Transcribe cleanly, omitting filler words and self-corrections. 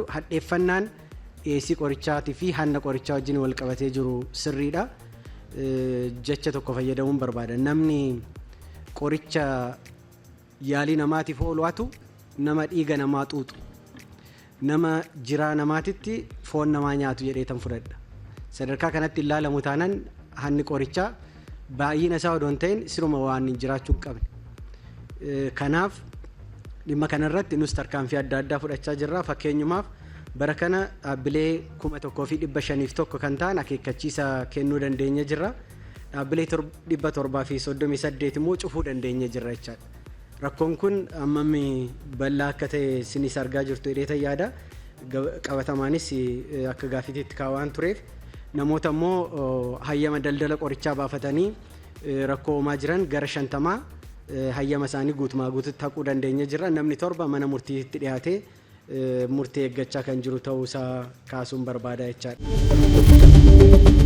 Hadheeffannaan dhiyeessii qorichaatii fi hanna qorichaa wajjin wal qabatee jiru sirriidha. Jecha tokko fayyadamuun barbaada. Namni qoricha yaalii namaatiif oolu hatu nama dhiiga namaa xuuxu, nama jiraa namaatitti foon namaa nyaatu jedheetan fudhadha. Sadarkaa kanatti ilaalamu taanaan hanni qorichaa baay'ina isaa odoo hin ta'in siruma waan jiraachuu hin qabne. Kanaaf dhimma kanarratti nus tarkaanfii adda addaa fudhachaa jirra. Fakkeenyumaaf bara kana dhaabbilee 1501 kan ta'an akeekkachiisa kennuu dandeenya jirra. Dhaabbilee 738 immoo cufuu dandeenya jirra jechaadha. Rakkoon kun hammam bal'aa akka ta'e sinis argaa jirtu jedheetan yaada. Qabatamaanis akka gaaffiitti kaa'aa waan tureef namoota immoo hayyama daldala qorichaa baafatanii rakkoo uumaa jiran gara 50 hayyama isaanii guutumaa guututti haquu dandeenya jirra. Namni 7 mana murtiitti dhiyaatee murtee eeggachaa kan jiru ta'uu isaa kaasuun barbaada jechaadha.